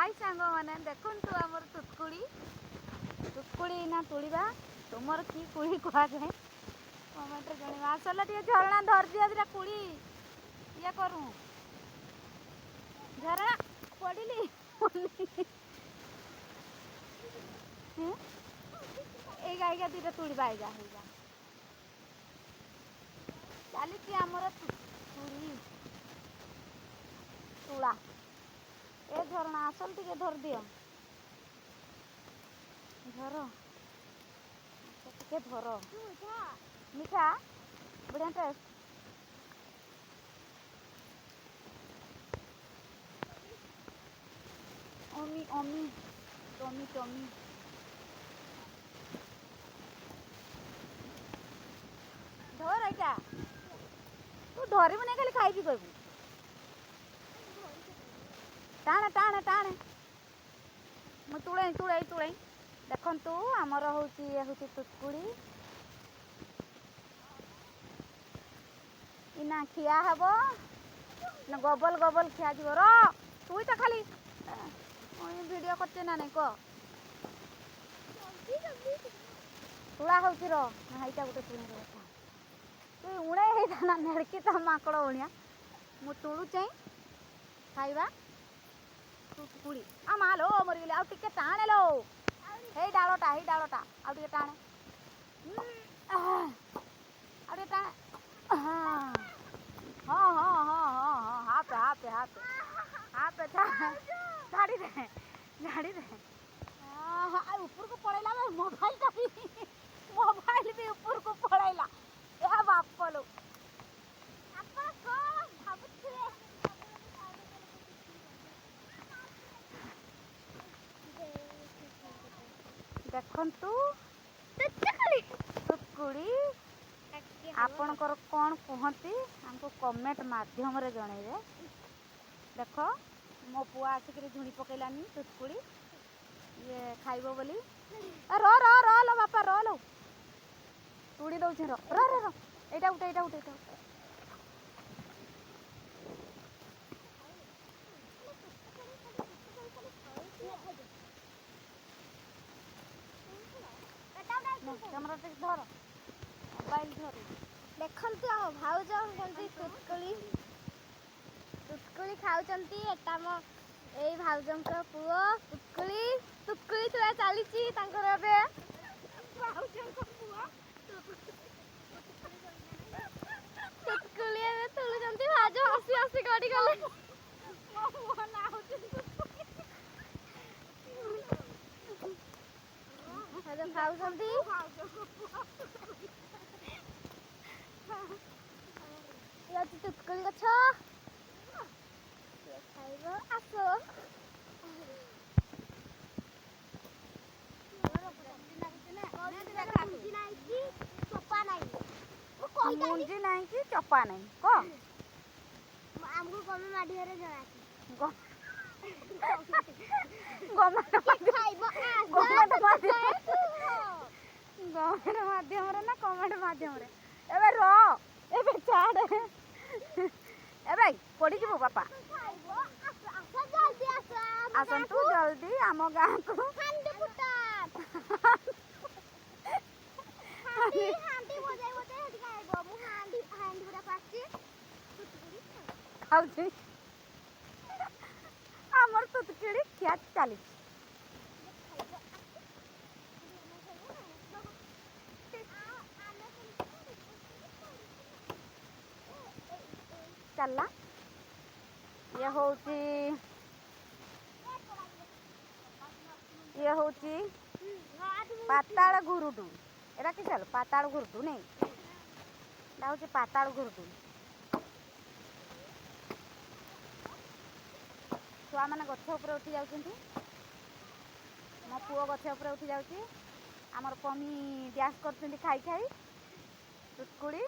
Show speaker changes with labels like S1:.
S1: High ସାଙ୍ଗମାନେ, ଦେଖନ୍ତୁ ଆମର ତୁତକୁଳି। ତୁତକୁଳି ନା ତୁଳିବା, ତୁମର କି କୁଳି କୁହାଯାଏ କମେଣ୍ଟରେ ଜଣେଇବା। ଆସଲ ଟିକେ ଝରଣା ଧରିଦିଅ ଦିଟା କୁଳି ଇଏ କରୁ। ଝରଣା ପଡ଼ିଲି। ଏଇଗା ଏଇଗା ଦୁଇଟା ତୁଳିବା। ଏଇଗା ଏଇଗା ଚାଲିଛି ଆମର ତୁଳି ତୁଳା। ଏ ଝରଣା ଆସଲ ଟିକେ ଧରିଦିଅ। ଧର ଟିକେ ଧର, ମିଠା ବଢ଼ିଆ ଟେଷ୍ଟ। ଅମି ଅମି ଟମି ଟମି ଧର ଏଇଟା। ତୁ ଧରିବୁ ନାଇଁ, ଖାଲି ଖାଇବି କହିବୁ। ଟାଣେ ଟାଣେ ଟାଣେ, ମୁଁ ତୁଳେଇ ତୁଳେଇ ତୁଳେଇ। ଦେଖନ୍ତୁ ଆମର ହେଉଛି ଇଏ ହେଉଛି ତୁତକୁଳି। ଇନା ଖିଆ ହବ ନା ଗବଲ ଗବଲ ଖିଆଯିବ। ର, ତୁଇ ତ ଖାଲି ଭିଡ଼ିଓ କରୁଛେ ନା ନାଇଁ କହ। ତୁଳା ହେଉଛି ର ନା, ଏଇଟା ଗୋଟେ ତୁଳା କଥା। ତୁଇ ଉଣେଇ ହେଇଥା ନା ନେଡ଼କି ତ ମାଙ୍କଡ଼ ଭଳିଆ। ମୁଁ ତୁଳୁଚେଇ ଖାଇବା ତୁତକୁଳି। ଆ ମା ଲୋ, ମରିଗଲି। ଆଉ ଟିକେ ଟାଣେ ଲୋ, ହେଇ ଡାଳଟା, ହେଇ ଡାଳଟା ଆଉ ଟିକେ ଟାଣେ, ଆଉ ଟିକେ ଟାଣେ। ହଁ ହଁ ହଁ ହଁ ହଁ ହଁ, ହାପେ ହାପେ ହାପେ ହାପେ। ଛାଡ଼ି ଦେ, ଛାଡ଼ି ଦେ। ଆଉ ଉପରକୁ ପଳେଇଲା ବେ ମୋବାଇଲଟା ବି, ମୋବାଇଲ ବି ଉପରକୁ ପଳେଇଲା। ଏ ବାପ ଲୋ।
S2: ଆପଣ କଣ ଭାବୁଥିବେ?
S1: ଦେଖନ୍ତୁ ତୁତକୁଳି, ଆପଣଙ୍କର କ'ଣ କୁହନ୍ତି ଆମକୁ କମେଣ୍ଟ ମାଧ୍ୟମରେ ଜଣେଇବେ। ଦେଖ, ମୋ ପୁଅ ଆସିକିରି ଝୁଣି ପକେଇଲାନି ତୁତକୁଳି ଇଏ ଖାଇବ ବୋଲି। ର ର ର ଲୋ ବାପା, ର ଲୋ, ତୁଳି ଦଉଛି। ର ର ର ର, ଏଇଟା ଗୋଟେ, ଏଇଟା ଗୋଟେ, ଏଇଟା ଗୋଟେ। କ୍ୟାମେରା ଟିକେ ଧର, ମୋବାଇଲ ଧର।
S2: ଦେଖନ୍ତୁ ଆମ ଭାଉଜ କେମିତି ତୁତକୁଳି ତୁତକୁଳି ଖାଉଛନ୍ତି। ଏଟା ଆମ ଏଇ ଭାଉଜଙ୍କ ପୁଅ। ତୁତକୁଳି ତୁତକୁଳି ତୁଳା ଚାଲିଛି ତାଙ୍କର ଏବେ।
S1: ଭାଉଜଙ୍କ ପୁଅ
S2: ତୁତକୁଳି ଏବେ ତୁଳୁଛନ୍ତି। ଭାଉଜ ହସି ହସି ଗଡ଼ିଗଲେ।
S1: ମୋ ପୁଅ ନାଁ ହେଉଛି
S2: ଭାଉଜ ଖାଉଛନ୍ତି।
S1: ଭାଉଜଙ୍କ ପୁଅ।
S2: ଇଏ ଅଛି ତୁତକୁଳି ଗଛ। କିଏ ଖାଇବ ଆସ।
S1: ମୁଞ୍ଜି ନାହିଁ କି ଚପା ନାହିଁ କହ।
S2: ଆମକୁ କମେ ମାଢିବାରେ ଜଣା।
S1: ଗମେଣ୍ଟ
S2: ଖାଇବ।
S1: ଗମେଣ୍ଟ ମାଧ୍ୟମ, ଗମେଣ୍ଟ ମାଧ୍ୟମରେ ନା କମେଣ୍ଟ ମାଧ୍ୟମରେ। ଏବେ ର, ଏବେ ଛାଡ଼, ଏବେ ପଡ଼ିଯିବୁ ବାପା। ଆସନ୍ତୁ ଜଲ୍ଦି ଆମ ଗାଁକୁ।
S2: ହାଣ୍ଡି ଫୁଟା, ହାଣ୍ଡି ହାଣ୍ଡି ବଜାଇ ବଜାଇ ସେଠିକି ଆଇବ। ମୁଁ ହାଣ୍ଡି ହାଣ୍ଡି ଫୁଟା ଆସିଛି।
S1: ଖାଉଛି ଆମର ତୁତକିଡ଼ି ଖିଆ ଚାଲିଛି। ଚାଲିଲା। ଇଏ ହେଉଛି, ଇଏ ହେଉଛି ପାତାଳ ଘୁରୁଡୁ। ଏଟା କି ଚାଲ ପାତାଳ ଘୁରୁଡୁ ନାଇଁ, ଏଟା ହେଉଛି ପାତାଳ ଘୁରୁଡୁ। ଛୁଆମାନେ ଗଛ ଉପରେ ଉଠି ଯାଉଛନ୍ତି। ମୋ ପୁଅ ଗଛ ଉପରେ ଉଠି ଯାଉଛି। ଆମର ପମି ଡ୍ୟାନ୍ସ କରୁଛନ୍ତି ଖାଇ ଖାଇ ତୁତକୁଳି।